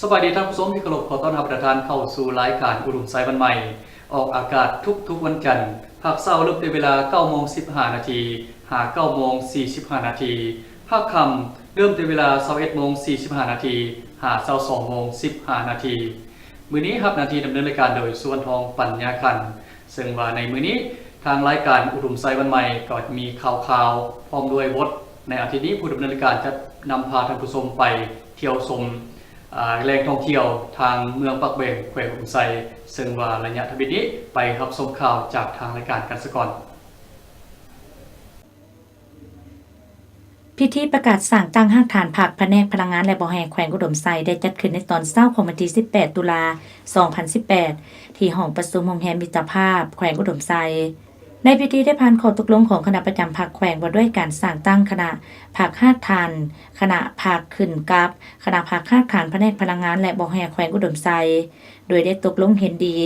ສະບາຍດີທ່ານຜູ້ຊົມທີ່ເຄົາລົບ, ຂໍຕ້ອນຮັບທ່ານເຂົ້າສູ່ລາຍການອຸດົມໄຊວັນໃໝ່, ອອກອາກາດທຸກໆວັນຈັນ, ພາກເຊົ້າເລີ່ມແຕ່ເວລາເກົ້າໂມງສິບຫ້ານາທີ ຫາເກົ້າໂມງສີ່ສິບຫ້ານາທີ, ພາກຄ່ຳເລີ່ມແຕ່ເວລາຊາວເອັດໂມງສີ່ສິບຫ້ານາທີ ຫາຊາວສອງໂມງສິບຫ້ານາທີ. ມື້ນີ້ຮັບໜ້າທີ່ດຳເນີນລາຍການໂດຍ ສຸວັນທອງ ປັນຍາຄັນ. ເຊິ່ງວ່າໃນມື້ນີ້ ທາງລາຍການອຸດົມໄຊວັນໃໝ່ກໍຈະມີຂ່າວຄາວ ພ້ອມດ້ວຍບົດໃນອາທິດນີ້. ຜູ້ດຳເນີນລາຍການຈະນຳພາທ່ານຜູ້ຊົມໄປທ່ຽວຊົມ ອາ ແຫຼ່ງທ່ອງທ່ຽວທາງເມືອງປາກແບງ ແຂວງອຸດົມໄຊ. ເຊິ່ງວ່າໄລຍະທຳອິດນີ້ ໄປຮັບຊົມຂ່າວຈາກທາງລາຍການກັນສາກ່ອນ. ພິທີປະກາດສ້າງຕັ້ງຮາກຖານພັກ ພະແນກພະລັງງານ ແລະ ບໍ່ແຮ່ ແຂວງອຸດົມໄຊ ໄດ້ຈັດຂຶ້ນໃນຕອນເຊົ້າຂອງວັນທີສິບແປດ ຕຸລາ ສອງພັນສິບແປດ ທີ່ຫ້ອງປະຊຸມໂຮງແຮມມິດຕະພາບ ແຂວງອຸດົມໄຊ. ໃນພິທີໄດ້ຜ່ານຂໍ້ຕົກລົງຂອງຄະນະປະຈຳພັກແຂວງ ວ່າດ້ວຍການສ້າງຕັ້ງຄະນະພັກຮາກຖານ, ຄະນະພັກຂຶ້ນກັບ, ຄະນະພັກຮາກຖານພະແນກພະລັງງານ ແລະ ບໍ່ແຮ່ ແຂວງອຸດົມໄຊ, ໂດຍໄດ້ຕົກລົງເຫັນດີ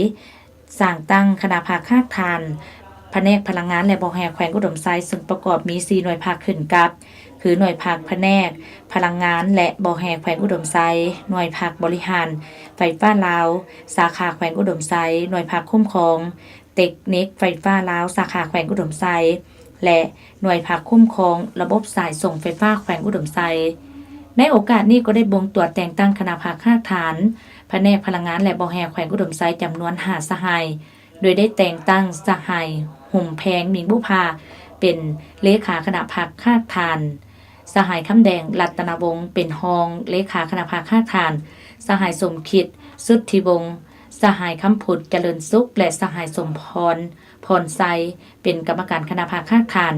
ສ້າງຕັ້ງຄະນະພັກຮາກຖານພະແນກພະລັງງານ ແລະ ບໍ່ແຮ່ ແຂວງອຸດົມໄຊ, ເຊິ່ງປະກອບມີສີ່ໜ່ວຍພັກຂຶ້ນກັບ ຄື ໜ່ວຍພັກພະແນກພະລັງງານ ແລະ ບໍ່ແຮ່ ແຂວງອຸດົມໄຊ, ໜ່ວຍພັກບໍລິຫານໄຟຟ້າລາວ ສາຂາແຂວງອຸດົມໄຊ, ໜ່ວຍພັກຄຸ້ມຄອງເຕັກນິກໄຟຟ້າລາວ ສາຂາແຂວງອຸດົມໄຊ ແລະ ໜ່ວຍພັກຄຸ້ມຄອງລະບົບສາຍສົ່ງໄຟຟ້າແຂວງອຸດົມໄຊ. ໃນໂອກາດນີ້ກໍໄດ້ບົ່ງຕົວແຕ່ງຕັ້ງຄະນະພັກຮາກຖານພະແນກພະລັງງານ ແລະ ບໍ່ແຮ່ ແຂວງອຸດົມໄຊ ຈຳນວນຫ້າສະຫາຍ, ໂດຍໄດ້ແຕ່ງຕັ້ງສະຫາຍ ຫຸມແພງ ມິງບຸພາ ເປັນເລຂາຄະນະພັກຮາກຖານ, ສະຫາຍ ຄຳແດງ ລັດຕະນະວົງ ເປັນຮອງເລຂາຄະນະພັກຮາກຖານ, ສະຫາຍ ສົມຄິດ ສຸດທິວົງ, ສະຫາຍ ຄຳພຸດ ຈະເລີນສຸກ ແລະ ສະຫາຍ ສົມພອນ ພອນໄຊ ເປັນກຳມະການຄະນະພັກຮາກຖານ.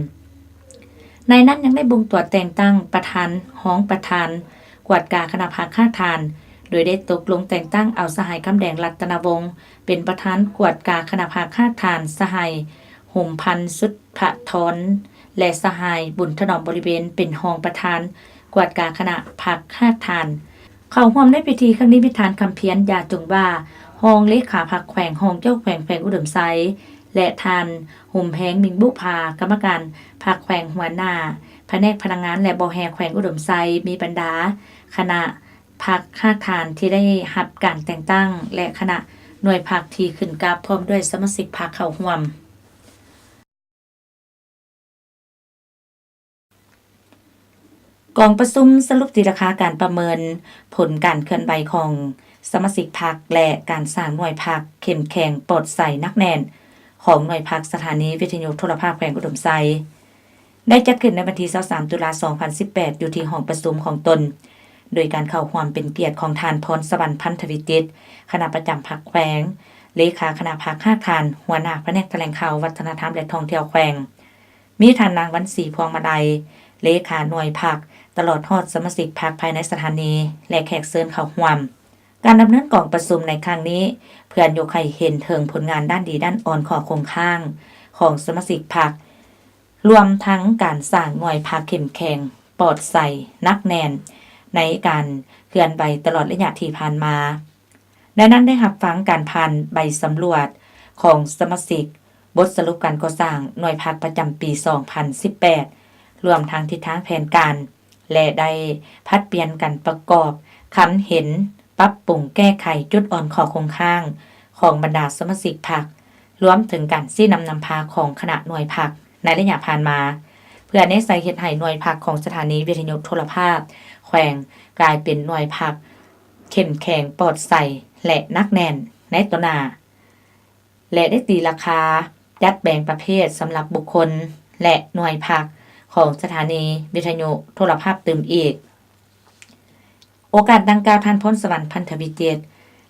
ໃນນັ້ນຍັງໄດ້ບົ່ງຕົວແຕ່ງຕັ້ງປະທານ, ຮອງປະທານກວດກາຄະນະພັກຮາກຖານ, ໂດຍໄດ້ຕົກລົງແຕ່ງຕັ້ງເອົາສະຫາຍ ຄຳແດງ ລັດຕະນະວົງ ເປັນປະທານກວດກາຄະນະພັກຮາກຖານ, ສະຫາຍ ຫຸມພັນ ສຸດພະທອນ ແລະ ສະຫາຍ ບຸນຖະໜອມ ບໍລິເວນ ເປັນຮອງປະທານກວດກາຄະນະພັກຮາກຖານ. ເຂົ້າຮ່ວມໃນພິທີຄັ້ງນີ້ມີທ່ານ ຄຳພຽນ ຢາຈົງວາ ຮອງເລຂາພັກແຂວງ, ຮອງເຈົ້າແຂວງແຂວງອຸດົມໄຊ ແລະ ທ່ານ ຫຸມແພງ ມິງບຸພາ ກຳມະການພັກແຂວງ, ຫົວໜ້າພະແນກພະລັງງານ ແລະ ບໍ່ແຮ່ ແຂວງອຸດົມໄຊ, ມີບັນດາຄະນະພັກຮາກຖານທີ່ໄດ້ຮັບການແຕ່ງຕັ້ງ ແລະ ຄະນະໜ່ວຍພັກທີ່ຂຶ້ນກັບ ພ້ອມດ້ວຍສະມາຊິກພັກເຂົ້າຮ່ວມ. ກອງປະຊຸມສະຫຼຸບຕີລາຄາການປະເມີນຜົນການເຄື່ອນໄຫວຂອງສະມາຊິກພັກ ແລະ ການສ້າງໜ່ວຍພັກເຂັ້ມແຂງ, ປອດໃສ, ໜັກແໜ້ນ ຂອງໜ່ວຍພັກສະຖານີວິທະຍຸໂທລະພາບແຂວງອຸດົມໄຊ ໄດ້ຈັດຂຶ້ນໃນວັນທີຊາວສາມ ຕຸລາ ສອງພັນສິບແປດ ຢູ່ທີ່ຫ້ອງປະຊຸມຂອງຕົນ, ໂດຍການເຂົ້າຮ່ວມເປັນກຽດຂອງທ່ານ ພອນສະຫວັນ ພັນທະວີຈິດ ຄະນະປະຈຳພັກແຂວງ, ເລຂາຄະນະພັກຮາກຖານ, ຫົວໜ້າພະແນກຖະແຫຼງຂ່າວ, ວັດທະນະທຳ ແລະ ທ່ອງທ່ຽວແຂວງ, ມີທ່ານນາງ ວັນສີ ພວງມາໄລ ເລຂາໜ່ວຍພັກ, ຕະຫຼອດຮອດສະມາຊິກພັກພາຍໃນສະຖານີ ແລະ ແຂກເຊີນເຂົ້າຮ່ວມ. ການດຳເນີນກອງປະຊຸມໃນຄັ້ງນີ້ ເພື່ອຍົກໃຫ້ເຫັນເຖິງຜົນງານດ້ານດີດ້ານອ່ອນ, ຂໍ້ຄົງຄ້າງຂອງສະມາຊິກພັກ, ລວມທັງການສ້າງໜ່ວຍພັກເຂັ້ມແຂງ, ປອດໃສ, ໜັກແໜ້ນ ໃນການເຄື່ອນໄຫວຕະຫຼອດໄລຍະທີ່ຜ່ານມາ. ໃນນັ້ນໄດ້ຮັບຟັງການຜ່ານໃບສຳຫຼວດຂອງສະມາຊິກ, ບົດສະຫຼຸບການກໍ່ສ້າງໜ່ວຍພັກປະຈຳປີສອງພັນສິບແປດ ລວມທັງທິດທາງແຜນການ ແລະ ໄດ້ຜັດປ່ຽນກັນປະກອບຄຳເຫັນ, ປັບປຸງແກ້ໄຂຈຸດອ່ອນ, ຂໍ້ຄົງຄ້າງຂອງບັນດາສະມາຊິກພັກ, ລວມເຖິງການຊີ້ນຳນຳພາຂອງຄະນະໜ່ວຍພັກໃນໄລຍະຜ່ານມາ, ເພື່ອແນໃສ່ເຮັດໃຫ້ໜ່ວຍພັກຂອງສະຖານີວິທະຍຸໂທລະພາບແຂວງກາຍເປັນໜ່ວຍພັກເຂັ້ມແຂງ, ປອດໃສ ແລະ ໜັກແໜ້ນໃນຕໍ່ໜ້າ. ແລະ ໄດ້ຕີລາຄາຈັດແບ່ງປະເພດສຳລັບບຸກຄົນ ແລະ ໜ່ວຍພັກຂອງສະຖານີວິທະຍຸໂທລະພາບຕື່ມອີກ. ໂອກາດດັ່ງກ່າວ, ທ່ານ ພອນສະຫວັນ ພັນທະວິຈິດ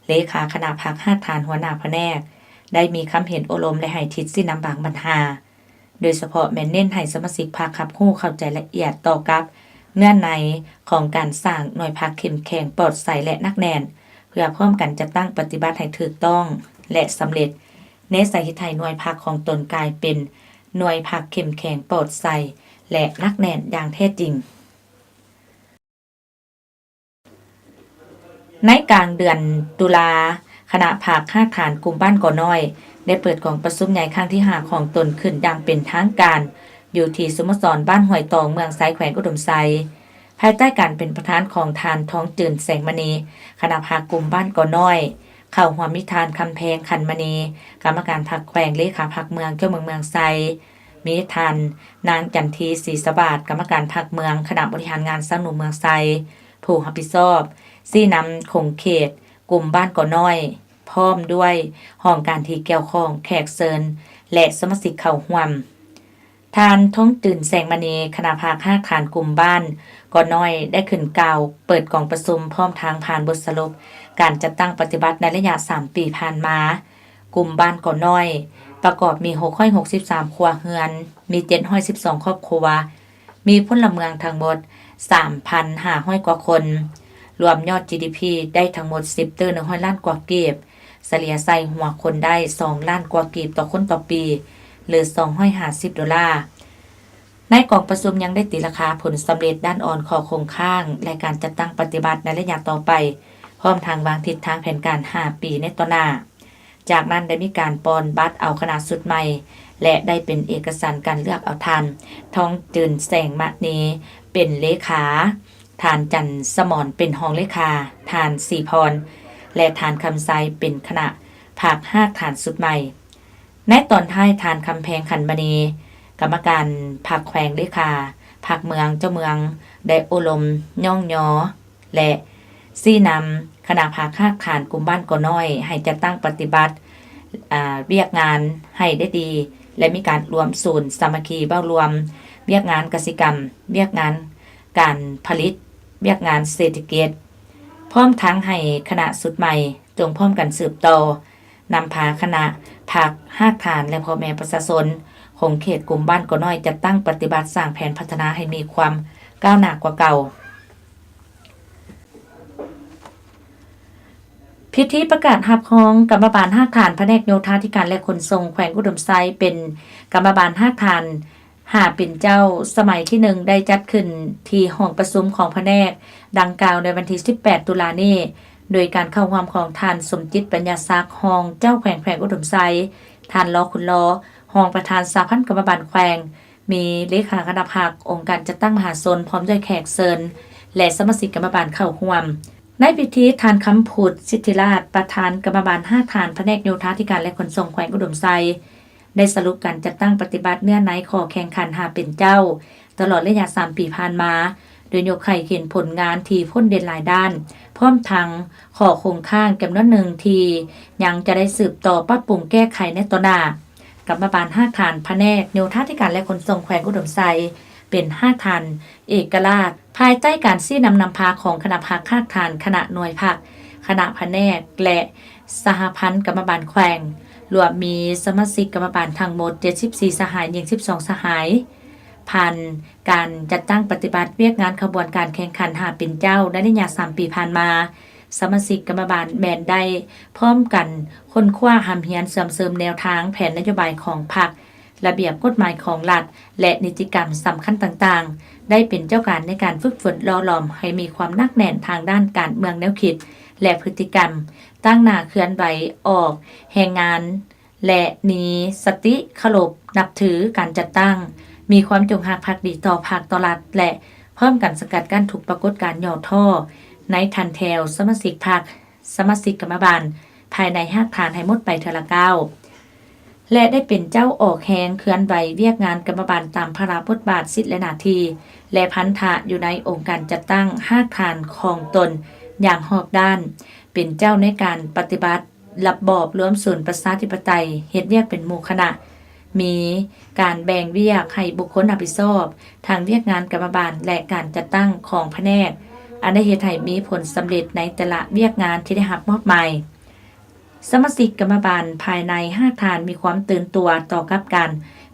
ເລຂາຄະນະພັກຮາກຖານ, ຫົວໜ້າພະແນກ ໄດ້ມີຄຳເຫັນໂອ້ລົມ ແລະ ໃຫ້ທິດຊີ້ນຳບາງບັນຫາ, ໂດຍສະເພາະແມ່ນເນັ້ນໃຫ້ສະມາຊິກພັກຮັບຮູ້ເຂົ້າໃຈລະອຽດຕໍ່ກັບເນື້ອໃນຂອງການສ້າງໜ່ວຍພັກເຂັ້ມແຂງ, ປອດໃສ ແລະ ໜັກແໜ້ນ, ເພື່ອພ້ອມກັນຈັດຕັ້ງປະຕິບັດໃຫ້ຖືກຕ້ອງ ແລະ ສຳເລັດ, ແນໃສ່ເຮັດໃຫ້ໜ່ວຍພັກຂອງຕົນກາຍເປັນໜ່ວຍພັກເຂັ້ມແຂງ, ປອດໃສ ແລະ ໜັກແໜ້ນຢ່າງແທ້ຈິງ. ໃນກາງເດືອນຕຸລາ, ຄະນະພັກຮາກຖານກຸ່ມບ້ານກໍນ້ອຍ ໄດ້ເປີດກອງປະຊຸມໃຫຍ່ຄັ້ງທີຫ້າຂອງຕົນຂຶ້ນຢ່າງເປັນທາງການ ຢູ່ທີ່ສະໂມສອນບ້ານຫ້ວຍຕອງ ເມືອງໄຊ ແຂວງອຸດົມໄຊ. ພາຍໃຕ້ການເປັນປະທານຂອງທ່ານ ທອງຈືນ ແສງມະນີ, ຄະນະພັກກຸ່ມບ້ານກໍນ້ອຍ, ເຂົ້າຮ່ວມມີທ່ານ ຄຳແພງ ຂັນມະນີ, ກຳມະການພັກແຂວງ, ເລຂາພັກເມືອງ, ເຈົ້າເມືອງເມືອງໄຊ, ມີທ່ານ ນາງ ຈັນທີ ສີສະຫວາດ, ກຳມະການພັກເມືອງ, ຄະນະບໍລິຫານງານຊາວໜຸ່ມເມືອງໄຊ, ຜູ້ຮັບຜິດຊອບຊີ້ນຳຂົງເຂດກຸ່ມບ້ານກໍນ້ອຍ, ພ້ອມດ້ວຍຫ້ອງການທີ່ກ່ຽວຂ້ອງ, ແຂກເຊີນ ແລະ ສະມາຊິກເຂົ້າຮ່ວມ. ທ່ານ ທອງຈືນ ແສງມະນີ, ຄະນະພັກຮາກຖານກຸ່ມບ້ານກໍນ້ອຍ ໄດ້ຂຶ້ນກ່າວເປີດກອງປະຊຸມ ພ້ອມທັງຜ່ານບົດສະຫຼຸບການຈັດຕັ້ງປະຕິບັດໃນໄລຍະສາມປີຜ່ານມາ. ກຸ່ມບ້ານກໍນ້ອຍ ປະກອບມີຫົກຮ້ອຍຫົກສິບສາມຄົວເຮືອນ, ມີເຈັດຮ້ອຍສິບສອງຄອບຄົວ, ມີພົນລະເມືອງທັງໝົດສາມພັນຫ້າຮ້ອຍກວ່າຄົນ, ລວມຍອດ ຈີດີພີ ໄດ້ທັງໝົດສິບຕື້ໜຶ່ງຮ້ອຍລ້ານກວ່າກີບ, ສະເລ່ຍໃສ່ຫົວຄົນໄດ້ສອງລ້ານກວ່າກີບຕໍ່ຄົນຕໍ່ປີ ຫຼື ສອງຮ້ອຍຫ້າສິບໂດລາ. ໃນກອງປະຊຸມຍັງໄດ້ຕີລາຄາຜົນສຳເລັດດ້ານອ່ອນ, ຂໍ້ຄົງຄ້າງ ແລະ ການຈັດຕັ້ງປະຕິບັດໃນໄລຍະຕໍ່ໄປ, ພ້ອມທັງວາງທິດທາງແຜນການຫ້າປີໃນຕໍ່ໜ້າ. ຈາກນັ້ນໄດ້ມີການປ່ອນບັດເອົາຄະນະຊຸດໃໝ່ ແລະ ໄດ້ເປັນເອກະສັນການເລືອກເອົາທ່ານ ທອງຈືນ ແສງມະນີ ເປັນເລຂາ, ທ່ານ ຈັນສະໝອນ ເປັນຮອງເລຂາ, ທ່ານ ສີພອນ ແລະ ທ່ານ ຄຳໄຊ ເປັນຄະນະພັກຮາກຖານຊຸດໃໝ່. ໃນຕອນທ້າຍ, ທ່ານ ຄຳແພງ ຂັນມະນີ, ກຳມະການພັກແຂວງ, ເລຂາພັກເມືອງ, ເຈົ້າເມືອງ ໄດ້ໂອ້ລົມ, ຍ້ອງຍໍ ແລະ ຊີ້ນຳຄະນະພັກຮາກຖານກຸ່ມບ້ານກໍນ້ອຍ ໃຫ້ຈັດຕັ້ງປະຕິບັດ, ອາ, ວຽກງານໃຫ້ໄດ້ດີ ແລະ ມີການລວມສູນສາມັກຄີເວົ້າລວມ, ວຽກງານກະສິກຳ, ວຽກງານການຜະລິດ, ວຽກງານເສດຖະກິດ, ພ້ອມທັງໃຫ້ຄະນະຊຸດໃໝ່ຈົ່ງພ້ອມກັນສືບຕໍ່ ນຳພາຄະນະພັກຮາກຖານ ແລະ ພໍ່ແມ່ປະຊາຊົນຂົງເຂດກຸ່ມບ້ານກໍນ້ອຍ ຈັດຕັ້ງປະຕິບັດສ້າງແຜນພັດທະນາໃຫ້ມີຄວາມກ້າວໜ້າກວ່າເກົ່າ. ພິທີປະກາດຮັບຮອງກຳມະບານຮາກຖານພະແນກໂຍທາທິການ ແລະ ຂົນສົ່ງແຂວງອຸດົມໄຊ ເປັນກຳມະບານຮາກຖານ ຫ້າເປັນເຈົ້າສະໄໝທີໜຶ່ງ ໄດ້ຈັດຂຶ້ນທີ່ຫ້ອງປະຊຸມຂອງພະແນກດັ່ງກ່າວໃນວັນທີສິບແປດຕຸລານີ້ ໂດຍການເຂົ້າຮ່ວມຂອງທ່ານ ສົມຈິດ ປັນຍາສັກ ຮອງເຈົ້າແຂວງແຂວງອຸດົມໄຊ, ທ່ານ ລໍ ຄຸນລໍ ຮອງປະທານສະຫະພັນກຳມະບານແຂວງ, ມີເລຂາຄະນະພັກ, ອົງການຈັດຕັ້ງມະຫາຊົນ ພ້ອມດ້ວຍແຂກເຊີນ ແລະ ສະມາຊິກກຳມະບານເຂົ້າຮ່ວມ. ໃນພິທີ, ທ່ານ ຄຳພຸດ ສິດທິລາດ ປະທານກຳມະບານຮາກຖານພະແນກໂຍທາທິການ ແລະ ຂົນສົ່ງແຂວງອຸດົມໄຊ ໄດ້ສະຫຼຸບການຈັດຕັ້ງປະຕິບັດເນື້ອໃນຂໍ້ແຂ່ງຂັນຫ້າເປັນເຈົ້າ ຕະຫຼອດໄລຍະສາມປີຜ່ານມາ, ໂດຍຍົກໃຫ້ເຫັນຜົນງານທີ່ພົ້ນເດັ່ນຫຼາຍດ້ານ, ພ້ອມທັງຂໍ້ຄົງຄ້າງຈຳນວນໜຶ່ງທີ່ຍັງຈະໄດ້ສືບຕໍ່ປັບປຸງແກ້ໄຂໃນຕໍ່ໜ້າ. ກຳມະບານຮາກຖານພະແນກໂຍທາທິການ ແລະ ຂົນສົ່ງແຂວງອຸດົມໄຊ ເປັນຮາກຖານເອກະລາດ ພາຍໃຕ້ການຊີ້ນຳນຳພາຂອງຄະນະພັກຮາກຖານ, ຄະນະໜ່ວຍພັກ, ຄະນະພະແນກ ແລະ ສະຫະພັນກຳມະບານແຂວງ, ລວມມີສະມາຊິກກຳມະບານທັງໝົດເຈັດສິບສີ່ສະຫາຍ, ຍິງສິບສອງສະຫາຍ. ຜ່ານການຈັດຕັ້ງປະຕິບັດວຽກງານຂະບວນການແຂ່ງຂັນຫ້າເປັນເຈົ້າໃນໄລຍະສາມປີຜ່ານມາ, ສະມາຊິກກຳມະບານແມ່ນໄດ້ພ້ອມກັນຄົ້ນຄວ້າຮ່ຳຮຽນເຊື່ອມເສີມແນວທາງແຜນນະໂຍບາຍຂອງພັກ, ລະບຽບກົດໝາຍຂອງລັດ ແລະ ນິຕິກຳສຳຄັນຕ່າງໆ, ໄດ້ເປັນເຈົ້າການໃນການຝຶກຝົນຫຼໍ່ຫຼອມໃຫ້ມີຄວາມໜັກແໜ້ນທາງດ້ານການເມືອງແນວຄິດ ແລະ ພຶດຕິກຳ, ຕັ້ງໜ້າເຄື່ອນໄຫວອອກແຮງງານ ແລະ ມີສະຕິເຄົາລົບນັບຖືການຈັດຕັ້ງ, ມີຄວາມຈົງຮັກພັກດີຕໍ່ພັກ, ຕໍ່ລັດ ແລະ ພ້ອມກັນສະກັດກັ້ນທຸກປາກົດການຫຍໍ້ທໍ້ໃນຖັນແຖວສະມາຊິກພັກ, ສະມາຊິກກຳມະບານພາຍໃນຮາກຖານໃຫ້ໝົດໄປເທື່ອລະກ້າວ ແລະ ໄດ້ເປັນເຈົ້າອອກແຮງເຄື່ອນໄຫວວຽກງານກຳມະບານຕາມພາລະບົດບາດ, ສິດ ແລະ ໜ້າທີ່ ແລະ ພັນທະຢູ່ໃນອົງການຈັດຕັ້ງຮາກຖານຂອງຕົນຢ່າງຮອບດ້ານ, ເປັນເຈົ້າໃນການປະຕິບັດ ລະບອບລວມສູນປະຊາທິປະໄຕ, ເຮັດວຽກເປັນໝູ່ຄະນະ, ມີການແບ່ງວຽກໃຫ້ບຸກຄົນຮັບຜິດຊອບ ທັງວຽກງານກຳມະບານ ແລະ ການຈັດຕັ້ງຂອງພະແນກ, ອັນໄດ້ເຮັດໃຫ້ມີຜົນສຳເລັດໃນແຕ່ລະວຽກງານທີ່ໄດ້ຮັບມອບໝາຍ. ສະມາຊິກກຳມະບານພາຍໃນຮາກຖານມີຄວາມຕື່ນຕົວຕໍ່ກັບການ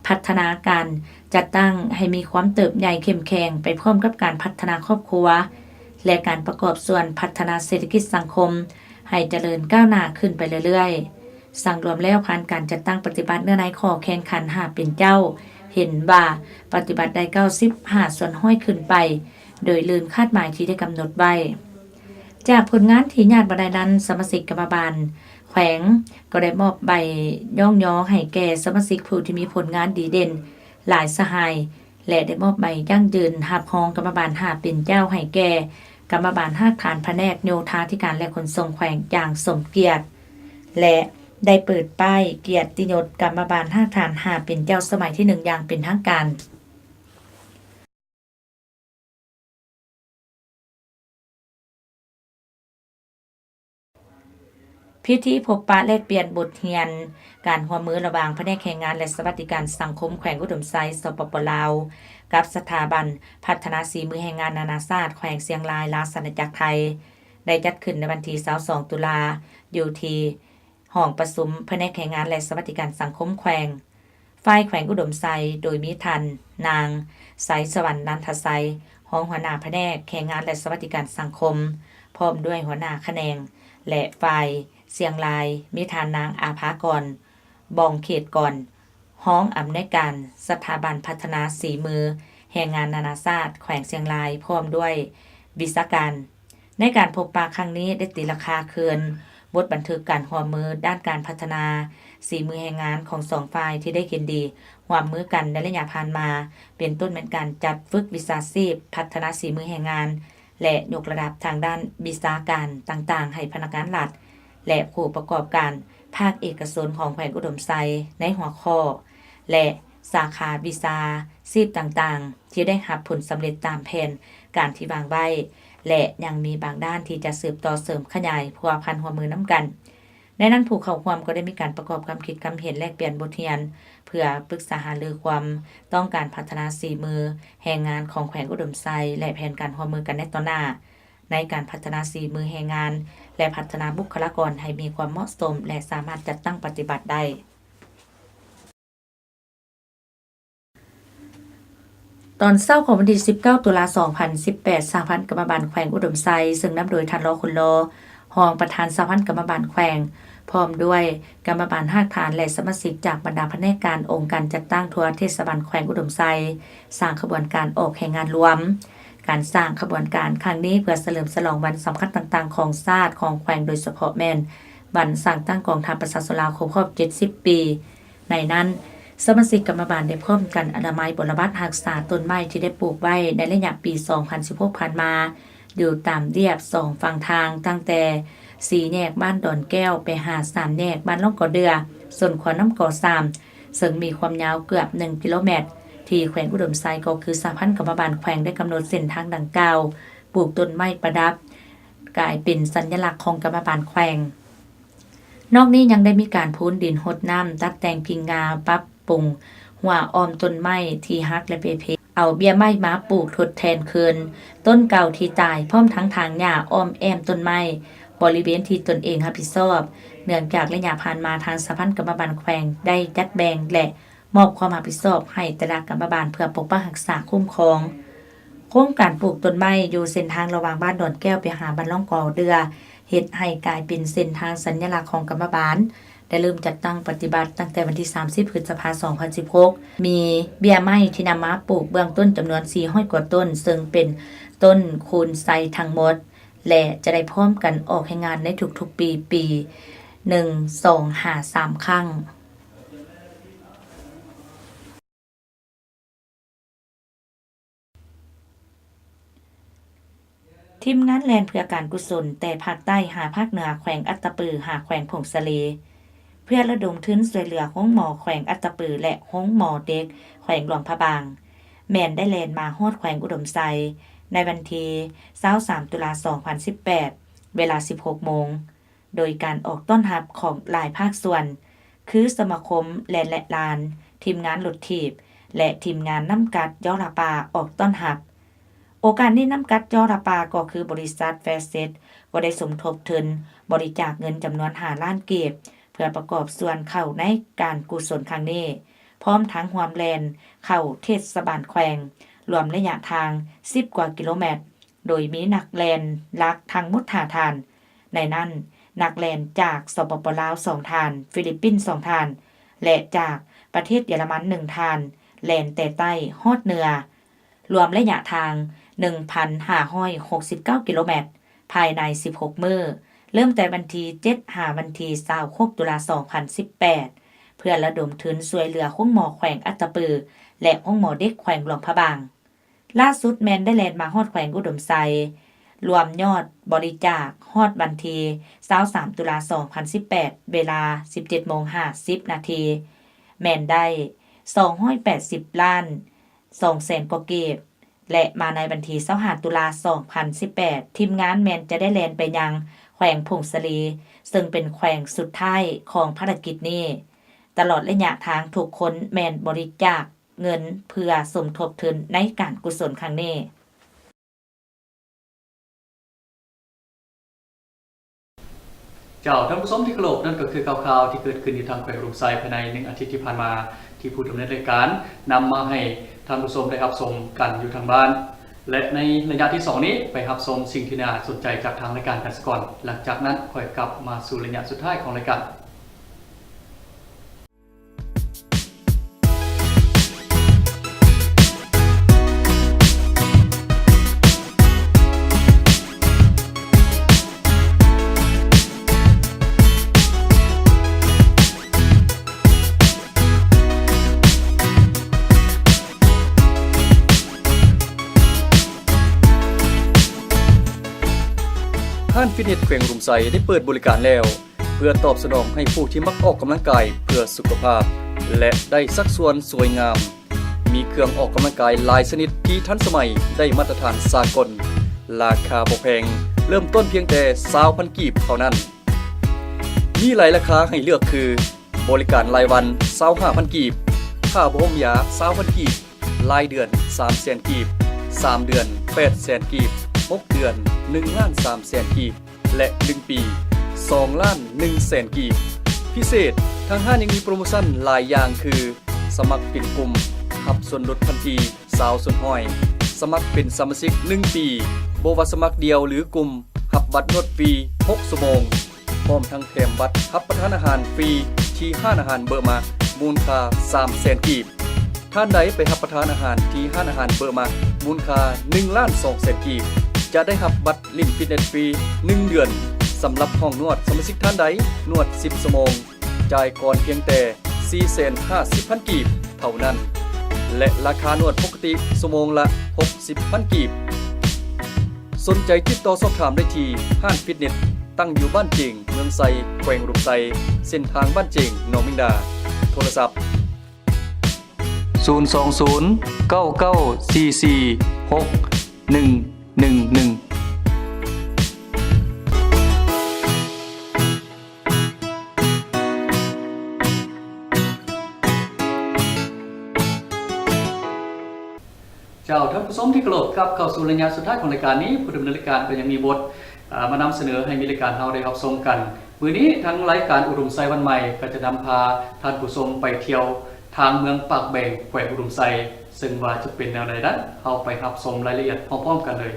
ພັດທະນາການຈັດຕັ້ງໃຫ້ມີຄວາມເຕີບໃຫຍ່ເຂັ້ມແຂງ ໄປພ້ອມກັບການພັດທະນາຄອບຄົວ ແລະ ການປະກອບສ່ວນພັດທະນາເສດຖະກິດສັງຄົມ ໃຫ້ຈະເລີນກ້າວໜ້າຂຶ້ນໄປເລື້ອຍໆ. ສັງລວມແລ້ວ, ຜ່ານການຈັດຕັ້ງປະຕິບັດເນື້ອໃນຂໍ້ແຂ່ງຂັນຫ້າເປັນເຈົ້າ, ເຫັນວ່າປະຕິບັດໄດ້ເກົ້າສິບຫ້າສ່ວນຮ້ອຍຂຶ້ນໄປ, ໂດຍລື່ນຄາດໝາຍທີ່ໄດ້ກຳນົດໄວ້. ຈາກຜົນງານທີ່ຍາດມາໄດ້ນັ້ນ, ສະມາຊິກກຳມະບານແຂວງກໍໄດ້ມອບໃບຍ້ອງຍໍໃຫ້ແກ່ສະມາຊິກຜູ້ທີ່ມີຜົນງານດີເດັ່ນຫຼາຍສະຫາຍ, ແລະ ໄດ້ມອບໃບຢັ້ງຢືນຮັບຮອງກຳມະບານຫ້າເປັນເຈົ້າໃຫ້ແກ່ກຳມະບານຮາກຖານພະແນກໂຍທາທິການ ແລະ ຂົນສົ່ງແຂວງຢ່າງສົມກຽດ ແລະ ໄດ້ເປີດປ້າຍກຽດຕິຍົດກຳມະບານຮາກຖານຫ້າເປັນເຈົ້າສະໄໝທີໜຶ່ງຢ່າງເປັນທາງການ. ພິທີພົບປະແລກປ່ຽນບົດຮຽນການຮ່ວມມືລະຫວ່າງພະແນກແຮງງານ ແລະ ສະຫວັດດີການສັງຄົມແຂວງອຸດົມໄຊ ສປປ ລາວ ກັບສະຖາບັນພັດທະນາສີມືແຮງງານນານາຊາດແຂວງຊຽງລາຍ ລາຊະອານາຈັກໄທ ໄດ້ຈັດຂຶ້ນໃນວັນທີຊາວສອງ ຕຸລາ ຢູ່ທີ່ ຫ້ອງປະຊຸມພະແນກແຮງງານ ແລະ ສະຫວັດດີການສັງຄົມແຂວງ ຝ່າຍແຂວງອຸດົມໄຊ ໂດຍມີທ່ານນາງ ໄຊສະຫວັນ ນັນທະໄຊ ຮອງຫົວໜ້າພະແນກແຮງງານ ແລະ ສະຫວັດດີການສັງຄົມ ພ້ອມດ້ວຍຫົວໜ້າຂະແໜງ ແລະ ຝ່າຍຊຽງລາຍ ມີທ່ານນາງ ອາພາກອນ ບອງເຂດກອນ ຮອງອຳນວຍການສະຖາບັນພັດທະນາສີມືແຮງງານນານາຊາດແຂວງຊຽງລາຍ ພ້ອມດ້ວຍວິຊາການ. ໃນການພົບປະຄັ້ງນີ້ ໄດ້ຕີລາຄາເຄືອນບົດບັນທຶກການຮ່ວມມືດ້ານການພັດທະນາສີມືແຮງງານຂອງສອງຝ່າຍທີ່ໄດ້ເຫັນດີຮ່ວມມືກັນໃນໄລຍະຜ່ານມາ, ເປັນຕົ້ນແມ່ນການຈັດຝຶກວິຊາຊີບ, ພັດທະນາສີມືແຮງງານ ແລະ ຍົກລະດັບທາງດ້ານວິຊາການຕ່າງໆໃຫ້ພະນັກງານລັດ ແລະ ຜູ້ປະກອບການພາກເອກະຊົນຂອງແຂວງອຸດົມໄຊ ໃນຫົວຂໍ້ ແລະ ສາຂາວິຊາຊີບຕ່າງໆ ທີ່ໄດ້ຮັບຜົນສຳເລັດຕາມແຜນການທີ່ວາງໄວ້ ແລະ ຍັງມີບາງດ້ານທີ່ຈະສືບຕໍ່ເສີມຂະຫຍາຍພົວພັນຮ່ວມມືນຳກັນ. ໃນນັ້ນ ຜູ້ເຂົ້າຮ່ວມກໍໄດ້ມີການປະກອບຄວາມຄິດຄຳເຫັນ ແລກປ່ຽນບົດຮຽນ ເພື່ອປຶກສາຫາລືຄວາມຕ້ອງການພັດທະນາສີມືແຮງງານຂອງແຂວງອຸດົມໄຊ ແລະ ແຜນການຮ່ວມມືກັນໃນຕໍ່ໜ້າ ໃນການພັດທະນາສີມືແຮງງານ ແລະ ພັດທະນາບຸກຄະລາກອນໃຫ້ມີຄວາມເໝາະສົມ ແລະ ສາມາດຈັດຕັ້ງປະຕິບັດໄດ້. ຕອນເຊົ້າຂອງວັນທີສິບເກົ້າ ຕຸລາ ສອງພັນສິບແປດ, ສະຫະພັນກຳມະບານແຂວງອຸດົມໄຊ ເຊິ່ງນຳໂດຍທ່ານ ລໍ ຄຸນລໍ ຮອງປະທານສະຫະພັນກຳມະບານແຂວງ ພ້ອມດ້ວຍກຳມະບານຮາກຖານ ແລະ ສະມາຊິກຈາກບັນດາພະແນກການອົງການຈັດຕັ້ງທົ່ວເທດສະບານແຂວງອຸດົມໄຊ ສ້າງຂະບວນການອອກແຮງງານລວມ. ການສ້າງຂະບວນການຄັ້ງນີ້ເພື່ອສະເຫຼີມສະຫຼອງວັນສຳຄັນຕ່າງໆຂອງຊາດ, ຂອງແຂວງ, ໂດຍສະເພາະແມ່ນວັນສ້າງຕັ້ງກອງທັບປະຊາຊົນລາວຄົບຮອບເຈັດສິບປີ. ໃນນັ້ນ, ສະມາຊິກກຳມະບານໄດ້ພ້ອມກັນອະນາໄມບົວລະບັດຮັກສາຕົ້ນໄມ້ທີ່ໄດ້ປູກໄວ້ໃນໄລຍະປີສອງພັນສິບຫົກຜ່ານມາ ຢູ່ຕາມລຽບສອງຝັ່ງທາງ, ຕັ້ງແຕ່ສີ່ແຍກບ້ານດອນແກ້ວໄປຫາສາມແຍກບ້ານລ່ອງກອເດືອ, ຊົນຂົວນ້ຳກໍສາມ ເຊິ່ງມີຄວາມຍາວເກືອບໜຶ່ງກິໂລແມັດ, ທີ່ແຂວງອຸດົມໄຊ ກໍຄືສະຫະພັນກຳມະບານແຂວງໄດ້ກຳນົດເສັ້ນທາງດັ່ງກ່າວ ປູກຕົ້ນໄມ້ປະດັບ ກາຍເປັນສັນຍະລັກຂອງກຳມະບານແຂວງ. ນອກນີ້ຍັງໄດ້ມີການພູນດິນ, ຫົດນ້ຳ, ຕັດແຕ່ງກິ່ງງ່າ, ປັບປຸງຮົ້ວອ້ອມຕົ້ນໄມ້ທີ່ຫັກ ແລະ ເປ່ເພ, ເອົາເບ້ຍໄມ້ມາປູກທົດແທນຄືນຕົ້ນເກົ່າທີ່ຕາຍ, ພ້ອມທັງຖາງຫຍ້າອ້ອມແອ້ມຕົ້ນໄມ້ບໍລິເວນທີ່ຕົນເອງຮັບຜິດຊອບ, ເນື່ອງຈາກໄລຍະຜ່ານມາທາງສະຫະພັນກຳມະບານແຂວງໄດ້ຈັດແບ່ງ ແລະ ມອບຄວາມຮັບຜິດຊອບໃຫ້ແຕ່ລະກຳມະບານເພື່ອປົກປັກຮັກສາຄຸ້ມຄອງ. ໂຄງການປູກຕົ້ນໄມ້ຢູ່ເສັ້ນທາງລະຫວ່າງບ້ານດອນແກ້ວໄປຫາບ້ານລ່ອງກອເດືອ ເຮັດໃຫ້ກາຍເປັນເສັ້ນທາງສັນຍະລັກຂອງກຳມະບານ ໄດ້ເລີ່ມຈັດຕັ້ງປະຕິບັດຕັ້ງແຕ່ວັນທີສາມສິບ ພຶດສະພາ ສອງພັນສິບຫົກ. ມີເບ້ຍໄມ້ທີ່ນຳມາປູກເບື້ອງຕົ້ນຈຳນວນສີ່ຮ້ອຍກວ່າຕົ້ນ, ເຊິ່ງເປັນຕົ້ນຄູນໄຊທັງໝົດ ແລະ ຈະໄດ້ພ້ອມກັນອອກແຮງງານໃນທຸກໆປີ, ປີໜຶ່ງ ສອງ ຫາ ສາມຄັ້ງ. ທີມງານແລ່ນເພື່ອການກຸສົນແຕ່ພາກໃຕ້ຫາພາກເໜືອ, ແຂວງອັດຕະປືຫາແຂວງຜົ້ງສາລີ ເພື່ອລະດົມທຶນຊ່ວຍເຫຼືອໂຮງໝໍແຂວງອັດຕະປື ແລະ ໂຮງໝໍເດັກແຂວງຫຼວງພະບາງ ແມ່ນໄດ້ແລ່ນມາຮອດແຂວງອຸດົມໄຊ ໃນວັນທີຊາວສາມ ຕຸລາ ສອງພັນສິບແປດ ເວລາສິບຫົກໂມງ. ໂດຍການອອກຕ້ອນຮັບຂອງຫຼາຍພາກສ່ວນ ຄືສະມາຄົມແລ່ນແລະລານ, ທີມງານລົດຖີບ ແລະ ທີມງານນ້ຳກັດຍໍລະປາອອກຕ້ອນຮັບ. ໂອກາດນີ້ ນ້ຳກັດຍໍລະປາ ກໍຄືບໍລິສັດແຟເຊັດ ກໍໄດ້ສົມທົບທຶນບໍລິຈາກເງິນຈຳນວນຫ້າລ້ານກີບ ເພື່ອປະກອບສ່ວນເຂົ້າໃນການກຸສົນຄັ້ງນີ້, ພ້ອມທັງຮ່ວມແລ່ນເຂົ້າເທດສະບານແຂວງ ລວມໄລຍະທາງສິບກວ່າກິໂລແມັດ. ໂດຍມີນັກແລ່ນຫຼັກທັງໝົດຫ້າທ່ານ, ໃນນັ້ນ ນັກແລ່ນຈາກ ສປປ ລາວ ສອງທ່ານ, ຟີລິບປິນ ສອງທ່ານ ແລະ ຈາກປະເທດເຢຍລະມັນ ໜຶ່ງທ່ານ, ແລ່ນແຕ່ໃຕ້ຮອດເໜືອ, ລວມໄລຍະທາງ ໜຶ່ງພັນຫ້າຮ້ອຍຫົກສິບເກົ້າກິໂລແມັດ ພາຍໃນສິບຫົກມື້, ເລີ່ມແຕ່ວັນທີເຈັດ ຫາວັນທີຊາວຫົກ ຕຸລາ ສອງພັນສິບແປດ ເພື່ອລະດົມທຶນຊ່ວຍເຫຼືອໂຮງໝໍແຂວງອັດຕະປື ແລະ ໂຮງໝໍເດັກແຂວງຫຼວງພະບາງ. ລ່າສຸດແມ່ນໄດ້ແລ່ນມາຮອດແຂວງອຸດົມໄຊ, ລວມຍອດບໍລິຈາກຮອດວັນທີຊາວສາມ ຕຸລາ ສອງພັນສິບແປດ ເວລາສິບເຈັດໂມງຫ້າສິບນາທີ ແມ່ນໄດ້ສອງຮ້ອຍແປດສິບລ້ານສອງແສນກວ່າກີບ ແລະ ມາໃນວັນທີຊາວຫ້າ ຕຸລາ ສອງພັນສິບແປດ ທີມງານແມ່ນຈະໄດ້ແລ່ນໄປຍັງແຂວງຜົ້ງສາລີ ເຊິ່ງເປັນແຂວງສຸດທ້າຍຂອງພາລະກິດນີ້. ຕະຫຼອດໄລຍະທາງທຸກຄົນແມ່ນບໍລິຈາກເງິນເພື່ອສົມທົບທຶນໃນການກຸສົນຄັ້ງນີ້. ເຈົ້າ ທ່ານຜູ້ຊົມທີ່ເຄົາລົບ, ນັ້ນກໍຄືຂ່າວໆທີ່ເກີດຂຶ້ນຢູ່ທາງແຂວງອຸດົມໄຊພາຍໃນໜຶ່ງອາທິດທີ່ຜ່ານມາ ທີ່ຜູ້ດຳເນີນລາຍການນຳມາໃຫ້ທ່ານຜູ້ຊົມໄດ້ຮັບຊົມກັນຢູ່ທາງບ້ານ ແລະ ໃນໄລຍະທີສອງນີ້ ໄປຮັບຊົມສິ່ງທີ່ໜ້າສົນໃຈຈາກທາງລາຍການກັນສາກ່ອນ, ຫຼັງຈາກນັ້ນຄ່ອຍກັບມາສູ່ໄລຍະສຸດທ້າຍຂອງລາຍການ. ຮ້ານຟິດເນັດແຂວງອຸດົມໄຊໄດ້ເປີດບໍລິການແລ້ວ ເພື່ອຕອບສະໜອງໃຫ້ຜູ້ທີ່ມັກອອກກຳລັງກາຍເພື່ອສຸຂະພາບ ແລະ ໄດ້ສັດສ່ວນສວຍງາມ. ມີເຄື່ອງອອກກຳລັງກາຍຫຼາຍຊະນິດທີ່ທັນສະໄໝ, ໄດ້ມາດຕະຖານສາກົນ, ລາຄາບໍ່ແພງ, ເລີ່ມຕົ້ນພຽງແຕ່ຊາວພັນກີບເທົ່ານັ້ນ. ມີຫຼາຍລາຄາໃຫ້ເລືອກຄື ບໍລິການລາຍວັນ ຊາວຫ້າພັນກີບ, ຄ່າບໍ່ຫົມຢາ ຊາວພັນກີບ, ລາຍເດືອນ ສາມແສນກີບ, ສາມເດືອນ ແປດແສນກີບ, ຫົກເດືອນ ໜຶ່ງລ້ານສາມແສນກີບ ແລະ ໜຶ່ງປີ ສອງລ້ານໜຶ່ງແສນກີບ. ພິເສດ, ທາງຮ້ານຍັງມີໂປຣໂມຊັນຫຼາຍຢ່າງຄື ສະໝັກເປັນກຸ່ມ ຮັບສ່ວນຫຼຸດທັນທີຊາວສ່ວນຮ້ອຍ, ສະໝັກເປັນສະມາຊິກໜຶ່ງປີ ບໍ່ວ່າສະໝັກດຽວ ຫຼື ກຸ່ມ ຮັບບັດນວດຟຣີຫົກຊົ່ວໂມງ ພ້ອມທັງແຖມບັດຮັບປະທານອາຫານຟຣີທີ່ຮ້ານອາຫານເບີມາ ມູນຄ່າສາມແສນກີບ. ທ່ານໃດໄປຮັບປະທານອາຫານທີ່ຮ້ານອາຫານເບີມາ ມູນຄ່າໜຶ່ງລ້ານສອງແສນກີບ ຈະໄດ້ຮັບບັດຫຼິ້ນຟິດເນັດຟຣີໜຶ່ງເດືອນ. ສຳລັບຫ້ອງນວດ, ສະມາຊິກທ່ານໃດນວດສິບຊົ່ວໂມງ ຈ່າຍກ່ອນພຽງແຕ່ສີ່ແສນຫ້າສິບພັນກີບເທົ່ານັ້ນ ແລະ ລາຄານວດປົກກະຕິຊົ່ວໂມງລະຫົກສິບພັນກີບ. ສົນໃຈຕິດຕໍ່ສອບຖາມໄດ້ທີ່ຮ້ານຟິດເນັດ ຕັ້ງຢູ່ບ້ານເຈງ, ເມືອງໄຊ, ແຂວງອຸດົມໄຊ, ເສັ້ນທາງບ້ານເຈງ, ໜອງແມງດາ. ໂທລະສັບ ສູນສອງສູນ ເກົ້າເກົ້າສີ່ສີ່ ຫົກໜຶ່ງໜຶ່ງໜຶ່ງ. ເຈົ້າ ທ່ານຜູ້ຊົມທີ່ເຄົາລົບ, ກັບເຂົ້າສູ່ໄລຍະສຸດທ້າຍຂອງລາຍການນີ້, ຜູ້ດຳເນີນລາຍການກໍຍັງມີບົດ ເອີ ມານຳສະເໜີໃຫ້ມີລາຍການເຮົາໄດ້ຮັບຊົມກັນ. ມື້ນີ້ທາງລາຍການອຸດົມໄຊວັນໃໝ່ ກໍຈະນຳພາທ່ານຜູ້ຊົມໄປທ່ຽວທາງເມືອງປາກແບງ ແຂວງອຸດົມໄຊ, ເຊິ່ງວ່າຈະເປັນແນວໃດນັ້ນ, ເຮົາໄປຮັບຊົມລາຍລະອຽດພ້ອມໆກັນເລີຍ.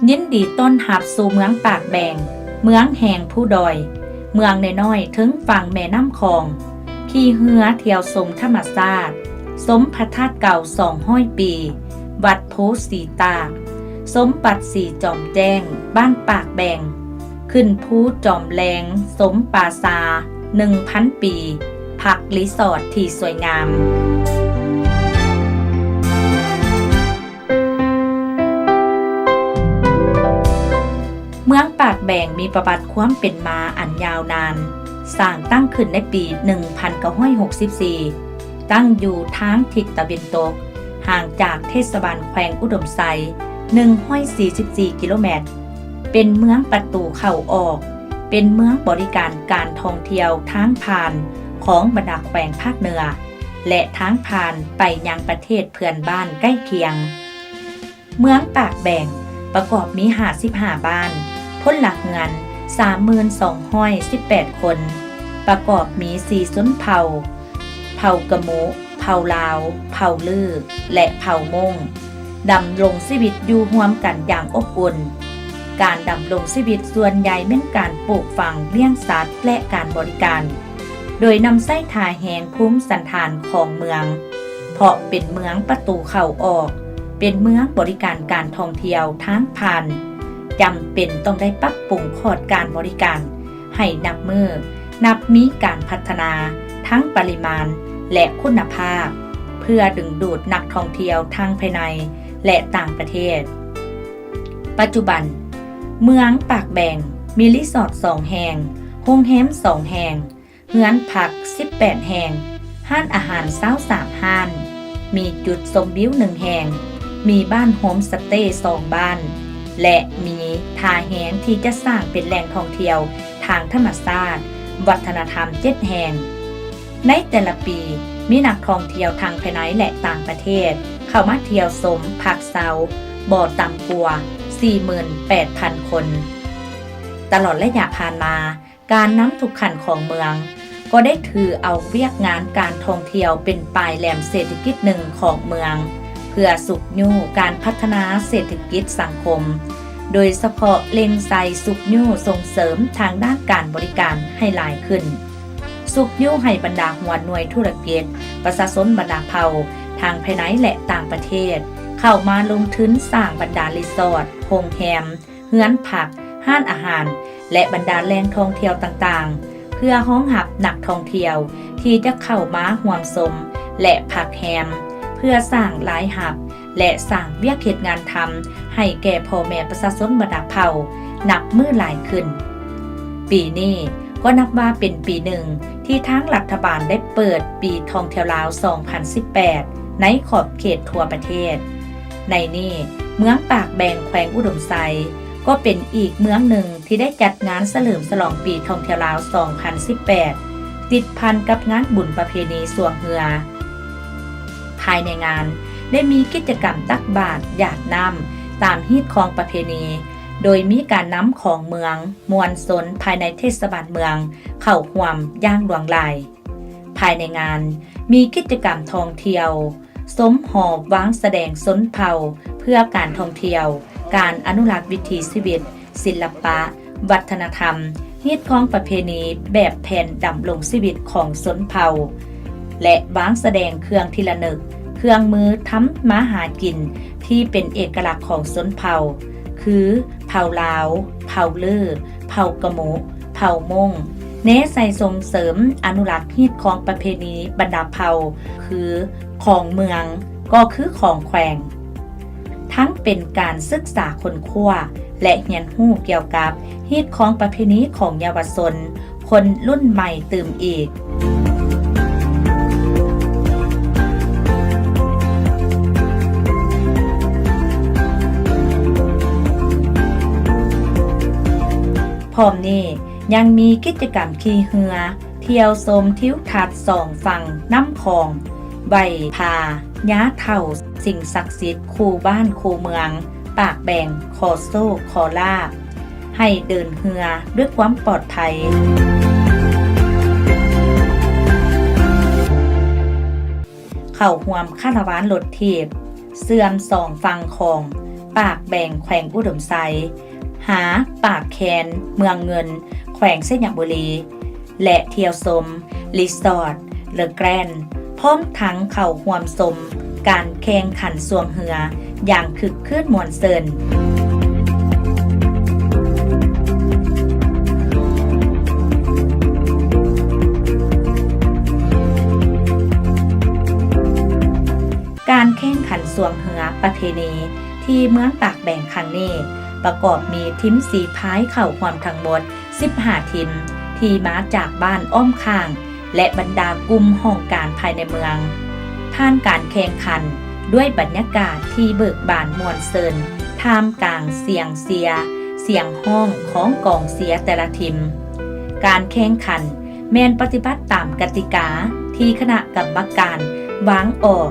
ຍິນດີຕ້ອນຮັບສູ່ເມືອງປາກແບງ, ເມືອງແຫ່ງພູດອຍ, ເມືອງນ້ອຍໆເທິງຝັ່ງແມ່ນ້ຳຂອງ. ຂີ່ເຮືອທ່ຽວຊົມທຳມະຊາດ, ຊົມພະທາດເກົ່າສອງຮ້ອຍປີ, ວັດພູສີຕາກ, ຊົມວັດສີຈອມແຈ້ງ, ບ້ານປາກແບງ, ຂຶ້ນພູຈອມແລງ, ຊົມປ່າຊາໜຶ່ງພັນປີ, ພັກຣີສອດທີ່ສວຍງາມ. ເມືອງປາກແບງມີປະຫວັດຄວາມເປັນມາອັນຍາວນານ, ສ້າງຕັ້ງຂຶ້ນໃນປີໜຶ່ງພັນເກົ້າຮ້ອຍຫົກສິບສີ່, ຕັ້ງຢູ່ທາງທິດຕາເວັນຕົກ, ຫ່າງຈາກເທດສະບານແຂວງອຸດົມໄຊໜຶ່ງຮ້ອຍສີ່ສິບສີ່ກິໂລແມັດ, ເປັນເມືອງປະຕູເຂົ້າອອກ, ເປັນເມືອງບໍລິການການທ່ອງທ່ຽວທາງຜ່ານຂອງບັນດາແຂວງພາກເໜືອ ແລະ ທາງຜ່ານໄປຍັງປະເທດເພື່ອນບ້ານໃກ້ຄຽງ. ເມືອງປາກແບງປະກອບມີຫ້າສິບຫ້າບ້ານ, ພົນລະເຮືອນສາມໝື່ນສອງຮ້ອຍສິບແປດຄົນ, ປະກອບມີສີ່ຊົນເຜົ່າ, ເຜົ່າກະມຸ, ເຜົ່າລາວ, ເຜົ່າລື້ ແລະ ເຜົ່າມົ້ງ, ດຳລົງຊີວິດຢູ່ຮ່ວມກັນຢ່າງອົບອຸ່ນ. ການດຳລົງຊີວິດສ່ວນໃຫຍ່ແມ່ນການປູກຝັງ, ລ້ຽງສັດ ແລະ ການບໍລິການ ໂດຍນຳໃຊ້ທ່າແຮງພູມສັນຖານຂອງເມືອງ, ເພາະເປັນເມືອງປະຕູເຂົ້າອອກ, ເປັນເມືອງບໍລິການການທ່ອງທ່ຽວທາງຜ່ານ, ຈຳເປັນຕ້ອງໄດ້ປັບປຸງຂອດການບໍລິການໃຫ້ນັບມື້ນັບມີການພັດທະນາທັງປະລິມານ ແລະ ຄຸນນະພາບ ເພື່ອດຶງດູດນັກທ່ອງທ່ຽວທັງພາຍໃນ ແລະ ຕ່າງປະເທດ. ປັດຈຸບັນ, ເມືອງປາກແບງມີຣີສອດສອງແຫ່ງ, ໂຮງແຮມສອງແຫ່ງ, ເຮືອນພັກສິບແປດແຫ່ງ, ຮ້ານອາຫານຊາວສາມຮ້ານ, ມີຈຸດຊົມວິວໜຶ່ງແຫ່ງ, ມີບ້ານໂຮມສະເຕສອງບ້ານ ແລະ ມີທ່າແຮງທີ່ຈະສ້າງເປັນແຫຼ່ງທ່ອງທ່ຽວທາງທຳມະຊາດ, ວັດທະນະທຳເຈັດແຫ່ງ. ໃນແຕ່ລະປີ, ມີນັກທ່ອງທ່ຽວທັງພາຍໃນ ແລະ ຕ່າງປະເທດ ເຂົ້າມາທ່ຽວຊົມພັກເຊົາບໍ່ຕ່ຳກວ່າສີ່ໝື່ນແປດພັນຄົນ. ຕະຫຼອດໄລຍະຜ່ານມາ, ການນຳທຸກຂັ້ນຂອງເມືອງ ກໍໄດ້ຖືເອົາວຽກງານການທ່ອງທ່ຽວເປັນປາຍແຫຼມເສດຖະກິດໜຶ່ງຂອງເມືອງ ເພື່ອຊຸກຍູ້ການພັດທະນາເສດຖະກິດສັງຄົມ, ໂດຍສະເພາະເລັ່ງໃສ່ຊຸກຍູ້ສົ່ງເສີມທາງດ້ານການບໍລິການໃຫ້ຫຼາຍຂຶ້ນ, ຊຸກຍູ້ໃຫ້ບັນດາຫົວໜ່ວຍທຸລະກິດ, ປະຊາຊົນບັນດາເຜົ່າ ທັງພາຍໃນ ແລະ ຕ່າງປະເທດ ເຂົ້າມາລົງທຶນສ້າງບັນດາຣີສອດ, ໂຮງແຮມ, ເຮືອນພັກ, ຮ້ານອາຫານ ແລະ ບັນດາແຫຼ່ງທ່ອງທ່ຽວຕ່າງໆ ເພື່ອຮອງຮັບນັກທ່ອງທ່ຽວທີ່ຈະເຂົ້າມາຮ່ວມຊົມ ແລະ ພັກແຮມ, ເພື່ອສ້າງລາຍຮັບ ແລະ ສ້າງວຽກເຮັດງານທຳໃຫ້ແກ່ພໍ່ແມ່ປະຊາຊົນບັນດາເຜົ່ານັບມື້ຫຼາຍຂຶ້ນ. ປີນີ້ກໍນັບວ່າເປັນປີໜຶ່ງທີ່ທາງລັດຖະບານໄດ້ເປີດປີທ່ອງທ່ຽວລາວສອງພັນສິບແປດ ໃນຂອບເຂດທົ່ວປະເທດ. ໃນນີ້, ເມືອງປາກແບງ ແຂວງອຸດົມໄຊ ກໍເປັນອີກເມືອງໜຶ່ງທີ່ໄດ້ຈັດງານສະເຫຼີມສະຫຼອງປີທ່ອງທ່ຽວລາວສອງພັນສິບແປດ ຕິດພັນກັບງານບຸນປະເພນີຊ່ວງເຮືອ. ພາຍໃນງານໄດ້ມີກິດຈະກຳຕັກບາດ, ຢາດນ້ຳຕາມຮີດຄອງປະເພນີ, ໂດຍມີການນຳຂອງເມືອງ, ມວນຊົນພາຍໃນເທດສະບານເມືອງເຂົ້າຮ່ວມຢ່າງຫຼວງຫຼາຍ. ພາຍໃນງານມີກິດຈະກຳທ່ອງທ່ຽວ, ຊົມຫໍວາງສະແດງຊົນເຜົ່າເພື່ອການທ່ອງທ່ຽວ, ການອະນຸລັກວິຖີຊີວິດ, ສິລະປະ, ວັດທະນະທຳ, ຮີດຄອງປະເພນີແບບແຜນດຳລົງຊີວິດຂອງຊົນເຜົ່າ ແລະ ວາງສະແດງເຄື່ອງທີ່ລະນຶກ, ເຄື່ອງມືທຳມາຫາກິນທີ່ເປັນເອກະລັກຂອງຊົນເຜົ່າ ຄື ເຜົ່າລາວ, ເຜົ່າລື, ເຜົ່າກະມຸ, ເຜົ່າມົ້ງ, ແນໃສ່ສົ່ງເສີມອະນຸລັກຮີດຄອງປະເພນີບັນດາເຜົ່າ ຄື ຂອງເມືອງກໍຄືຂອງແຂວງ, ທັງເປັນການສຶກສາຄົ້ນຄວ້າ ແລະ ຮຽນຮູ້ກ່ຽວກັບຮີດຄອງປະເພນີຂອງເຍົາວະຊົນຄົນລຸ້ນໃໝ່ຕື່ມອີກ. ພ້ອມນີ້ຍັງມີກິດຈະກຳຂີ່ເຮືອ ທ່ຽວຊົມທິວທັດສອງຝັ່ງນ້ຳຂອງ, ໄຫວ້ພາຍາເຖົ້າ, ສິ່ງສັກສິດ, ຄູ່ບ້ານຄູ່ເມືອງປາກແບງ ຂໍໂຊກຂໍລາບ, ໃຫ້ເດີນເຮືອດ້ວຍຄວາມປອດໄພ. ເຂົ້າຮ່ວມຄາລາວານລົດຖີບ ເຊື່ອມສອງຝັ່ງຂອງປາກແບງ ແຂວງອຸດົມໄຊ ຫາປາກແຄນ ເມືອງເງິນ ແຂວງໄຊຍະບູລີ ແລະ ທ່ຽວຊົມຣີສອດເລີແກຣນ ພ້ອມທັງເຂົ້າຮ່ວມຊົມການແຂ່ງຂັນຊ່ວງເຮືອຢ່າງຄຶກຄື້ນມ່ວນຊື່ນ. ການແຂ່ງຂັນຊ່ວງເຮືອປະເພນີທີ່ເມືອງປາກແບງຄັ້ງນີ້ ປະກອບມີທີມສີພາຍເຂົ້າຮ່ວມທັງໝົດສິບຫ້າທີມ ທີ່ມາຈາກບ້ານອ້ອມຂ້າງ ແລະ ບັນດາກຸ່ມຫ້ອງການພາຍໃນເມືອງ. ຜ່ານການແຂ່ງຂັນດ້ວຍບັນຍາກາດທີ່ເບີກບານມ່ວນຊື່ນ ທ່າມກາງສຽງເຊຍ, ສຽງຮ້ອງຂອງກອງເຊຍແຕ່ລະທີມ. ການແຂ່ງຂັນ ແມ່ນປະຕິບັດຕາມກະຕິກາທີ່ຄະນະກຳມະການວາງອອກ,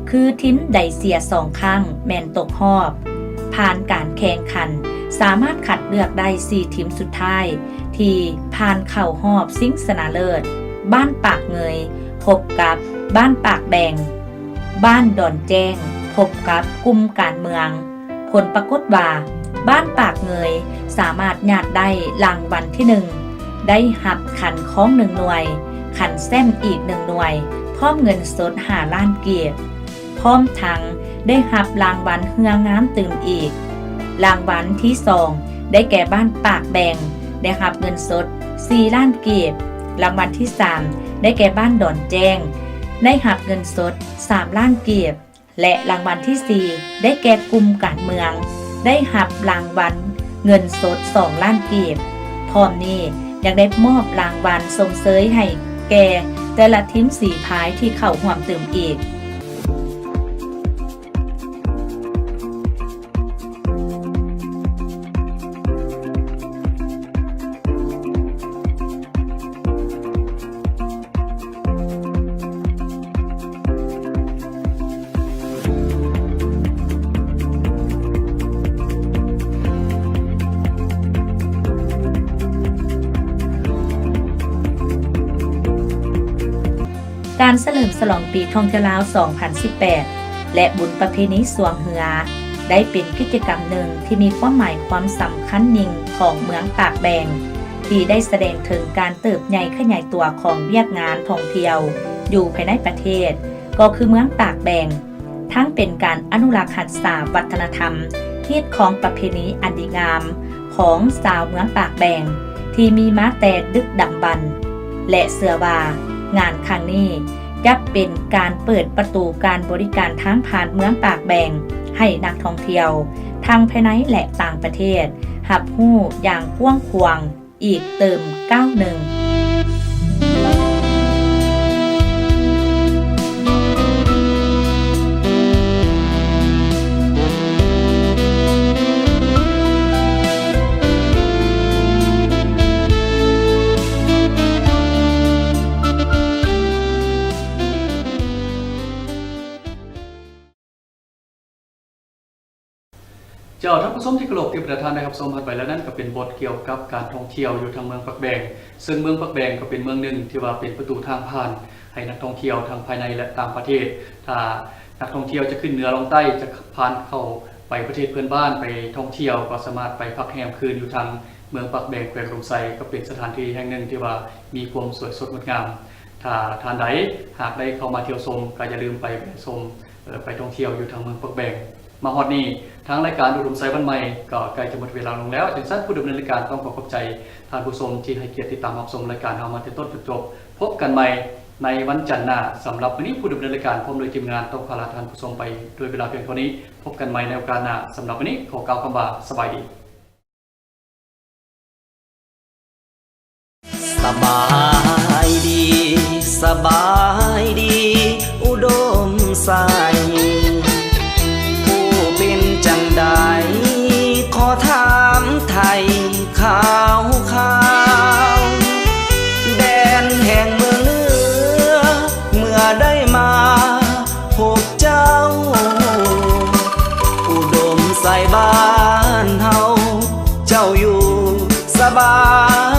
ຄືທີມໃດເສຍສອງຄັ້ງແມ່ນຕົກຮອບ. ຜ່ານການແຂ່ງຂັນ ສາມາດຄັດເລືອກໄດ້ສີ່ທີມສຸດທ້າຍທີ່ຜ່ານເຂົ້າຮອບຊິງຊະນະເລີດ. ບ້ານປາກເງີຍພົບກັບບ້ານປາກແບງ, ບ້ານດອນແຈ້ງພົບກັບກຸ່ມການເມືອງ. ຜົນປາກົດວ່າ ບ້ານປາກເງີຍສາມາດຍາດໄດ້ລາງວັນທີໜຶ່ງ ໄດ້ຮັບຂັນຄອງໜຶ່ງໜ່ວຍ, ຂັນແຊ້ມອີກໜຶ່ງໜ່ວຍ ພ້ອມເງິນສົດຫ້າລ້ານກີບ, ພ້ອມທັງໄດ້ຮັບລາງວັນເຮືອງາມຕື່ມອີກ. ລາງວັນທີສອງ ໄດ້ແກ່ບ້ານປາກແບງ ໄດ້ຮັບເງິນສົດສີ່ລ້ານກີບ, ລາງວັນທີສາມ ໄດ້ແກ່ບ້ານດອນແຈ້ງ ໄດ້ຮັບເງິນສົດສາມລ້ານກີບ ແລະ ລາງວັນທີສີ່ ໄດ້ແກ່ກຸ່ມການເມືອງ ໄດ້ຮັບລາງວັນເງິນສົດສອງລ້ານກີບ. ພ້ອມນີ້ຍັງໄດ້ມອບລາງວັນຊົມເຊີຍໃຫ້ແກ່ແຕ່ລະທີມສີພາຍທີ່ເຂົ້າຮ່ວມຕື່ມອີກ. ການສະເຫຼີມສະຫຼອງປີທ່ອງທ່ຽວລາວສອງພັນສິບແປດ ແລະ ບຸນປະເພນີຊ່ວງເຮືອ ໄດ້ເປັນກິດຈະກຳໜຶ່ງທີ່ມີຄວາມໝາຍຄວາມສຳຄັນຍິ່ງຂອງເມືອງປາກແບງ ທີ່ໄດ້ສະແດງເຖິງການເຕີບໃຫຍ່ຂະຫຍາຍຕົວຂອງວຽກງານທ່ອງທ່ຽວຢູ່ພາຍໃນປະເທດ ກໍຄືເມືອງປາກແບງ ທັງເປັນການອະນຸລັກຮັກສາວັດທະນະທຳ, ຮີດຄອງປະເພນີອັນດີງາມຂອງຊາວເມືອງປາກແບງ ທີ່ມີມາແຕ່ດຶກດຳບັນ ແລະ ເຊື່ອວ່າງານຄັ້ງນີ້ຈະເປັນການເປີດປະຕູການບໍລິການທາງຜ່ານເມືອງປາກແບງ ໃຫ້ນັກທ່ອງທ່ຽວທັງພາຍໃນ ແລະ ຕ່າງປະເທດ ຮັບຮູ້ຢ່າງກວ້າງຂວາງ ອີກເຕີມກ້າວໜຶ່ງ. ເຈົ້າ ທ່ານຜູ້ຊົມທີ່ເຄົາລົບ, ທີ່ບັນດາທ່ານໄດ້ຮັບຊົມຜ່ານໄປແລ້ວນັ້ນ ກໍເປັນບົດກ່ຽວກັບການທ່ອງທ່ຽວຢູ່ທາງເມືອງປາກແບງ, ເຊິ່ງເມືອງປາກແບງກໍເປັນເມືອງໜຶ່ງທີ່ວ່າເປັນປະຕູທາງຜ່ານໃຫ້ນັກທ່ອງທ່ຽວທັງພາຍໃນ ແລະ ຕ່າງປະເທດ. ຖ້ານັກທ່ອງທ່ຽວຈະຂຶ້ນເໜືອລົງໃຕ້, ຈະຜ່ານເຂົ້າໄປປະເທດເພື່ອນບ້ານໄປທ່ອງທ່ຽວ, ກໍສາມາດໄປພັກແຮມຄືນຢູ່ທາງເມືອງປາກແບງ ແຂວງອຸດົມໄຊ, ກໍເປັນສະຖານທີ່ແຫ່ງໜຶ່ງທີ່ວ່າມີຄວາມສວຍສົດງົດງາມ. ຖ້າທ່ານໃດຫາກໄດ້ເຂົ້າມາທ່ຽວຊົມ, ກໍຢ່າລືມໄປແວະຊົມ ເອີ ໄປທ່ອງທ່ຽວຢູ່ທາງເມືອງປາກແບງ. ມາຮອດນີ້ ທາງລາຍການອຸດົມໄຊບ້ານໃໝ່ກໍໃກ້ຈະໝົດເວລາລົງແລ້ວ. ຈັ່ງຊັ້ນ ຜູ້ດຳເນີນລາຍການຕ້ອງຂໍຂອບໃຈທ່ານຜູ້ຊົມທີ່ໃຫ້ກຽດຕິດຕາມຮັບຊົມລາຍການເຮົາມາແຕ່ຕົ້ນຈົນຈົບ. ພົບກັນໃໝ່ໃນວັນຈັນໜ້າ. ສຳລັບມື້ນີ້ ຜູ້ດຳເນີນລາຍການພ້ອມດ້ວຍທີມງານຕ້ອງຂໍລາທ່ານຜູ້ຊົມໄປດ້ວຍເວລາພຽງເທົ່ານີ້. ພົບກັນໃໝ່ໃນໂອກາດໜ້າ. ສຳລັບມື້ນີ້ ຂໍກ່າວຄຳວ່າ ສະບາຍດີ. ສະບາຍດີ, ສະບາຍດີ ອຸດົມໄຊ, ຜູ້ເປັນຈັ່ງໃດ ຂໍຖາມໄຖ່ຂ່າວຄາວ ແດນແຫ່ງເມືອງເໜືອ ເມື່ອໄດ້ມາພົບເຈົ້າ ອຸດົມໄຊບ້ານເຮົາ ເຈົ້າຢູ່ສະບາຍ